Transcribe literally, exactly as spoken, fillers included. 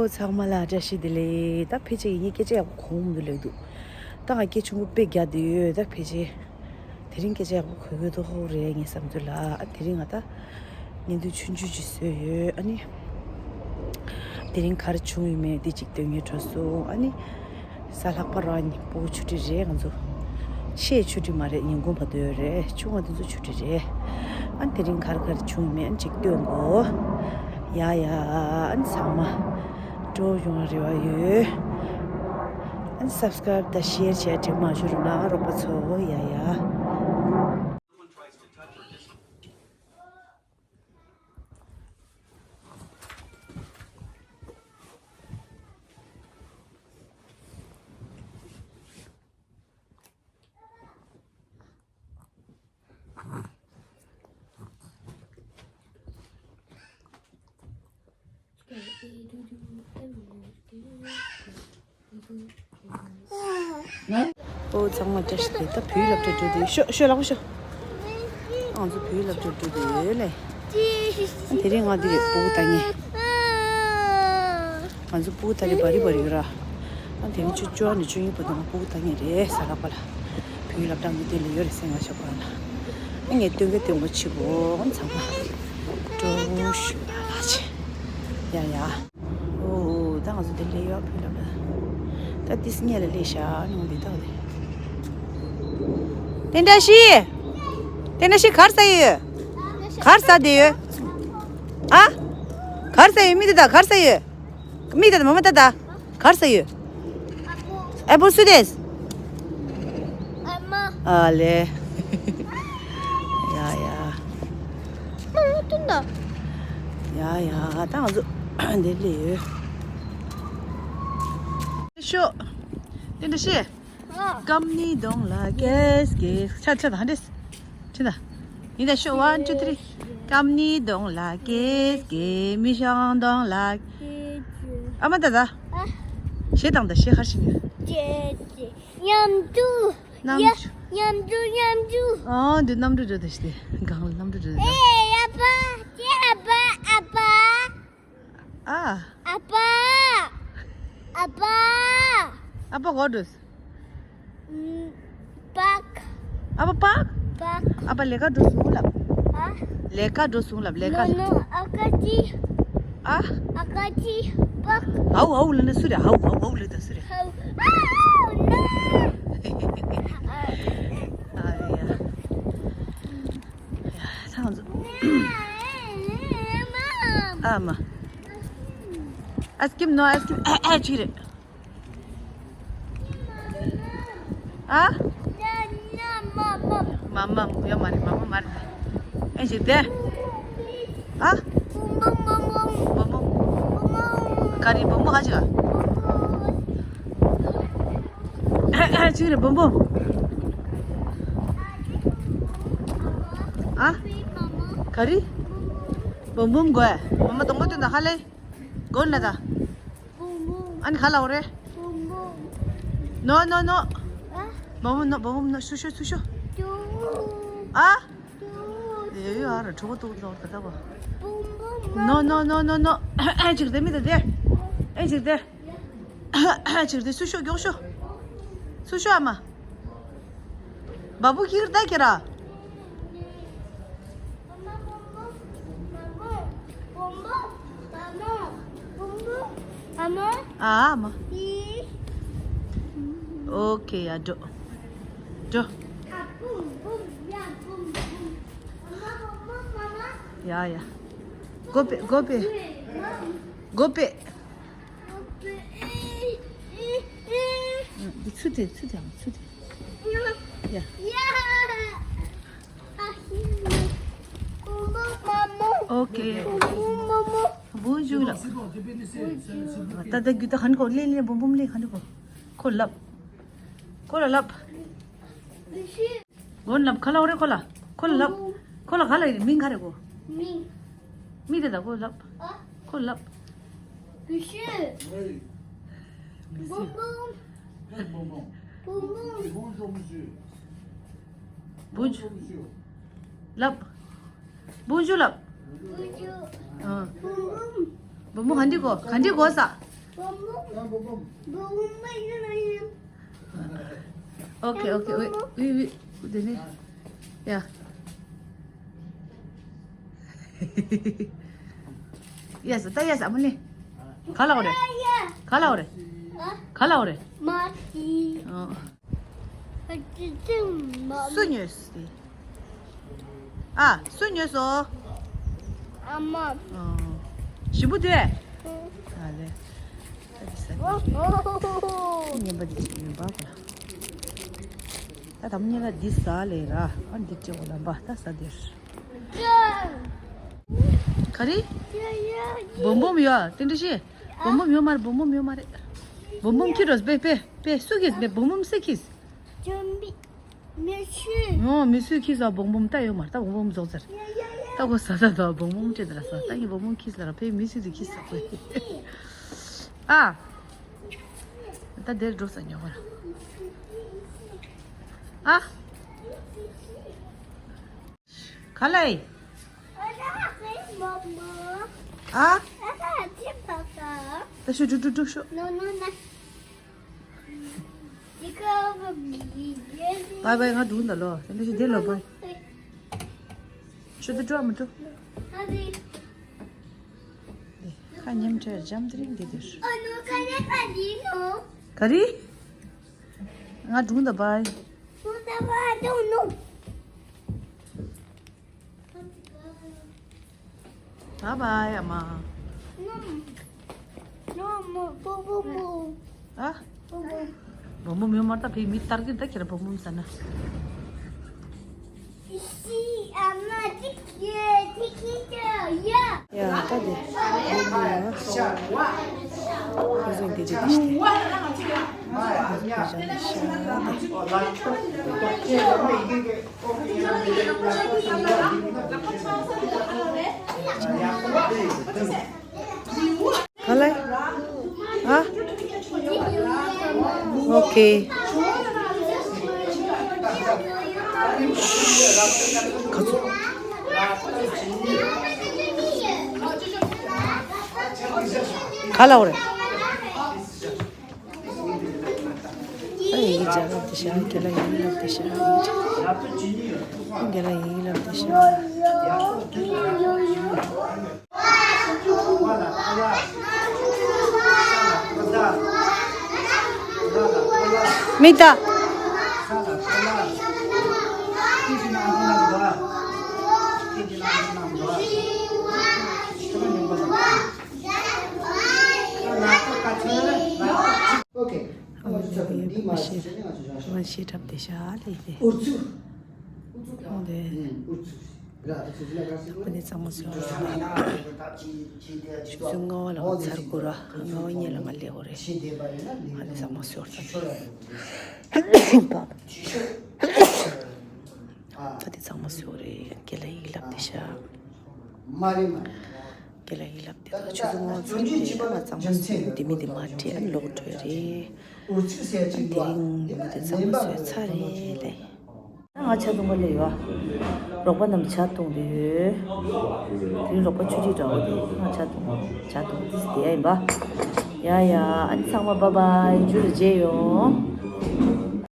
ཚང་མ་ལ་བཀྲ་ཤིས་བདེ་ལེགས། ད་ཕལ་ཆེར་ངས་སྐད་ཆ་ཡག་པོ་གོ་མི་འདུག་ལབ་འདུག་ད་ང་སྐད་ཆུང་ངུ་དཔེ་རྒྱག་བསྡད་ཡོད། ད་ཕལ་ཆེར་དེ་རིང་སྐད་ཆ་ཡག་པོ་གོ་གི་འདུག་ཧོ་རེད་ངའི་བསམ་ཚུལ་ལ། ཨ་དེ་རིང་ང་ད་ཉིན་དུ་ཆུང་ཆུང་ཅིག་བཟོས་ཡོད། ཨ་ནི་དེ་རིང་ག་རེ་བྱུང་ཡོད་མེད་འདི་ཅིག་སྟོན་གྱི་འགྲོ་སོང་། ཨ་ནི་གཟའ་ལྷག་པ་རང་ཉིན་སྤོ་བོ་ཆུ་ཊི་རེད། ང་ཚོ་ཆེ་ཆུ་ཊི་མ་རེད། ཉིན་གུང་བར་དོ་རེད། ཆུང་བ་དེ་ཚོ་ཆུ་ཊི་རེད། ཨ་དེ་རིང་ག་རེ་ག་རེ་བྱུང་ཡོད་མེད་ཨ་ཅིག་སྟོན་གོ། ཡ་ཡ། ཨ་ཚང་མ་སྤྲོ་ཡོང་རེ་བ་ཡོད། ཨ་སབ་སི་ཀ་རབ་དང་ཤེར་བྱས་དྲན་མ་བྱུང་རུང་ན་རོགས་པ་ཚོ། ཡ་ཡ། ཨོ་ཚང་མ་བཀྲ་ཤིས་བདེ་ལེགས། ད་བོད་ཡིག་སློབ་གྲྭ་འགྲོ་དུས་ཤོག་ཤོག་ལག་པ་ཤོག་ང་ཚོ་བོད་ཡིག་སློབ་གྲྭ་འགྲོ་དུས་ཡོད་ལེ། དེ་རིང་ང་འདི་རེད་སྤུ་གུ་ལྟ་མཁན། ང་ཚོ་སྤུ་གུ་ད་རེས་བ་རི་བ་རི་ཡོད་ར། ཨ་དེ་རིང་ཆུ་ཚོད་བཅུ་པ་ནས་བཅུ་གཉིས་བར་དུ་ང་སྤུ་གུ་ལྟ་མཁན་རེད། གཟའ་ལྷག་པ་ལ། བོད་ཡིག་སློབ་གྲྭ་འདི་དེ་ལ་ཡོད་རེད་ཟེར་ང་ཤོག་པ་ལ། ཨ་ངས་སྟོན་གི་སྟོན་གོ་ཆི་གོ་ཚང་མ། སྤྲོ་བོ་ཞུ་ལ་ལ་ཆེ། ཡ་ཡ། ཨོ་ད་ང་ཚོ་དེ་སླེབས་ཡོད་བོད་ཡིག་སློབ་གྲྭ། ད་ཏིས་སྔས་ལ་སླེབས་ཤག་ནང་འདི་དག་དེ། དེ་འདྲ་ཞིག་དེ་འདྲ་ཞིག་གར་ས་ཡོད། གར་ས་དེ་ཡོད། ཨ། གར་ས་ཡོད། མི་དེ་དག་གར་ས་ཡོད། མི་དེ་དག་མ་མ་ད་ད་གར་ས་ཡོད། ཨ་པོ་སུ་དེས། ཨ་ལེ། ཡ་ཡ། ཡ་ཡ་ད་ང་ཚོ་འདི་ལས་ཡོད། ཤོ། དེ་འདྲ་ཤེས། སྐམ་ནི་གདོང་ལ་གེས་གེས། ཆ་ཆ་ད་ཧ་འདྲེས། ཆི་ད། ཡིན་ད་ཤོ། One, two, three. སྐམ་ནི་གདོང་ལ་གེས་གེས། མི་ཤང་གདོང་ལ། ཨ་མ་ད་ད། ཞེ་དང་ད་ཞེ་ཁར་ཤི་ནི། མཉམ་དུ། གནམ། ཡ། མཉམ་དུ་མཉམ་དུ། ཨ་འདི་གནམ་གྲུ་འགྲོ་དེ་ཤི་དེ་གང་ལ་གནམ་གྲུ་འགྲོ་དེ། ཨེ་ཨ་ཕ། ཅེ་ཨ་ཕ་ཨ་ཕ། ཨ། ཨ་ཕ། ཨ་ཕ། ཨ་ཕ་གོ་འགྲོ། ཨམ། པག་ཨ་ཕ་པག་པག་ཨ་ཕ་ལས་ཀ་འགྲོ་སོང་ལབ། ཨ། ལས་ཀ་འགྲོ་སོང་ལབ་ལས་ཀ། ནོ་ནོ་ཨ་ཀ་ཅི། ཨ། ཨ་ཀ་ཅི་པག་ཧའུ་ཧའུ་ལབ་ན་སུ་རེད། ཧའུ་ཧའུ་ཧའུ་ལབ་ད་སུ་རེད། ཧའུ། ཨ་ནོ། ཨ་ཡ། ཡ་ཚང་། ཨ་མ། ཨའི་སི་ཀིམ་ནོ། ཨའི་སི་ཀིམ་ཨ་ཨ་ཅིག་རེད། ཨ། མ་མ་ཡོད་མ་རེད། མ་མ་མ་རེད། ཨེ་ཅིག་དེ། ཨ། བུ་མོ། ག་རེ་བུ་མོ་ཨ་ཅིག་ཨ་ཨ་ཅིག་རེད་བུ་མོ། ཨ། ག་རེ། བུ་མོ་གོ་ཨེ། མ་མ་དང་པོ་དེ་ད་ཧ་ལེ། གོ་ན་ད། ཨ་ནི་ག་ལ་འོ་རེད། ནོ་ནོ་ནོ། བུ་མོ་ནོ། བུ་མོ་ནོ། སུ་ཤོ་སུ་ཤོ། ཨ། ཡོ་ཡོ་ཨ་ར་གྲོགས་ཏོག་ཏོག་ད་ད་བ། ནོ་ནོ་ནོ་ནོ་ནོ། ཨེ་ཅིག་དེ་མི་དེ་དེ། ཨེ་ཅིག་དེ། ཨེ་ཅིག་དེ་སུ་ཤོ་མགྱོགས་ཤོ། སུ་ཤོ་ཨ་མ། བ་བུ་ཁྱི་ཁར་ད་ཁྱེར་ར། ཨ་མ། ཨོ་ཁེ་ཡ་འགྲོ། འགྲོ། ཡ་ཡ། གོ་པེ་གོ་པེ། གོ་པེ། འདི་ཚུ་དེ་ཚུ་དེ་ཚུ་དེ། ཡ། ཨོ་ཁེ། བུ་ཇུ་ལ། ད་ད་རྒྱུ་ད་ཧན་གོ་ལེ་ལེ་བུམ་བུམ་ལེ་ཧན་གོ། ཁོ་ལབ། ཁོ་ལ་ལབ། གོ་ལབ་ཁ་ལ་འོ་རེ་ཁོ་ལ། ཁོ་ལ་ལབ། ཁོ་ལ་ག་ལ་ཡིན་མིང་ག་རེ་གོ། མིང་། མིང་དེ་ད་གོ་ལབ། ཨ། ཁོ་ལབ། བུ་ཤི། བུམ་བུམ། བུམ་བུམ། བུ་ཇུ། ལབ། བུ་ཇུ་ལབ། བུ་ཇུ། ཨ། བུམ་བུམ། བུམ་བུམ་ག་འདྲི་གོ་ག་འདྲི་གོ་ས། Okay, okay, wait, wait, wait, wait, yeah. Yes, ད་yes, ཨ་མ་ནི། ག་ལ་འོ་རེད། ག་ལ་འོ་རེད། ག་ལ་འོ་རེད། མ་ཤི། ཨོ། སུ་ཉོས་སི། ཨ། སུ་ཉོས་སོ། ཨ་མ། ཨོ། ཞིམ་པོ་དེ། ཨ་ལེ། ད་འདི་ཟ་འདི་རེད། ངན་པ་འདི་ཅིག་ཡིན་པ་གོ། ད་དམ་ཉེ་ལ་འདི་ཟ་ལེ་ར། ཨ་འདི་ཅིག་འོ་ལམ་པ་ད་ཟ་འདིར། ག་རེ། སྦོམ་སྦོམ་ཡོད་དེ་འདྲ་ཤེས། སྦོམ་སྦོམ་ཡོད་མ་རེད། སྦོམ་སྦོམ་ཡོད་མ་རེད། སྦོམ་སྦོམ་ཁྱི་རོ་པེ་པེ་པེ་སུ་ཁྱི་པེ་སྦོམ་སྦོམ་སུ་ཁྱི། ཨོ་མི་སུ་ཁྱི་ས་སྦོམ་སྦོམ་ད་ཡོད་མ་རེད། ད་སྦོམ་སྦོམ་རྫོགས་ཚར། ད་གོ་ས་ས་ད་སྦོམ་སྦོམ་ཅེ་ད་ར་ས་ད་ཡིན་སྦོམ་སྦོམ་ཁྱི་ས་ར་པེ་མི་སུ་དེ་ཁྱི་ས་པེ། ཨ། ད་དེར་འགྲོ་ས་ཉོ་བར། ཨ། ག་ལེ། ཨ། ད་ཤུ་ཏུ་ཏུ་ཏུ་ཤུ། བའི་བའི། ང་འདུག་ད་ལོ། དེ་འདྲ་ཞིག་དེ་ལོ་བའི། ཤུ་ཏུ་ཏུ་ཨ་མ་ཏུ། ཁ་ཉིམ་ཁྲེར་འཇམ་དེ་རིང་འདི་དུས། ག་རེ། ང་འདུག་ད་བའི། བའི་བའི་ཨ་མ། ཨ། སྦོམ་སྦོམ་ཡོད་མ་རེད། ད་ཕའི་མི་ལྟར་གྱི་ད་ཁྱེད་རང་སྦོམ་སྦོམ་ཟ་ན། ཡ་ད་དེ། ཁོ་ཚོ་འདི་འདྲ་འདི་ཞིག་དེ། ག་ལེ། ཨ། ཨོ་ཁེ། ག་ཚོད། ག་ལ་འོ་རེད། ཨ་ཡི་གེ་ལབ་དེ་ཤ། རྒན་ལགས་ཡི་གེ་ལབ་དེ་ཤ། རྒན་ལགས་ཡི་གེ་ལབ་དེ་ཤ། མི་ད། ཨ་མ་ལེ་ཡོད་པ་ཤེས། ང་ཤེས་གྲབས་དེ་ཤ་ལེ་ཡེ། ཨོ་དེ། ཁོ་ནི་གཙང་མ་སོས་ར། ཆུ་ཚོད་ལྔ་བ་ལ་ང་ཚར་དགོས་ར། ལྔ་བ་གཉིས་ལ་ང་སླེབས་དགོས་རེད། ཨ་ནི་གཙང་མ་སོས་ར། ད་དེ་གཙང་མ་སོས་རེད། རྒན་ལགས་ཡི་གེ་ལབ་དེ་ཤ། རྒན་ལགས་ཡི་གེ་ལབ་དེ་ད་ཆུ་ཚོད་ལྔ་བ་ཚར་རེད། ང་གཙང་མ་སོས། དེ་མི་དེ་མ་བྲིས། ཨ་ནི་ལོག་འགྲོ་རེད། ཨ་ནི་དེ་རིང་དེ་མི་དེ་གཙང་མ་སོས་ཚར་རེད་ལེ། ང་ཇ་བཏུང་ག་སླེབས་ཡོད། རོགས་པ་རྣམས་ཇ་བཏུང་གི་ཡོད། དེ་རིང་རོགས་པ་ཆུ་ཁྲིད་འདྲ་བོ་དེ། ང་ཇ་བཏུང་། ཇ་བཏུང་དེ་དེ་ཡ་ཡིན་པ། ཡ་ཡ། ཨ་ནི་ཚང་མ་བཱའི་བཱའི། མཇུག་ལ་མཇལ་ཡོང་།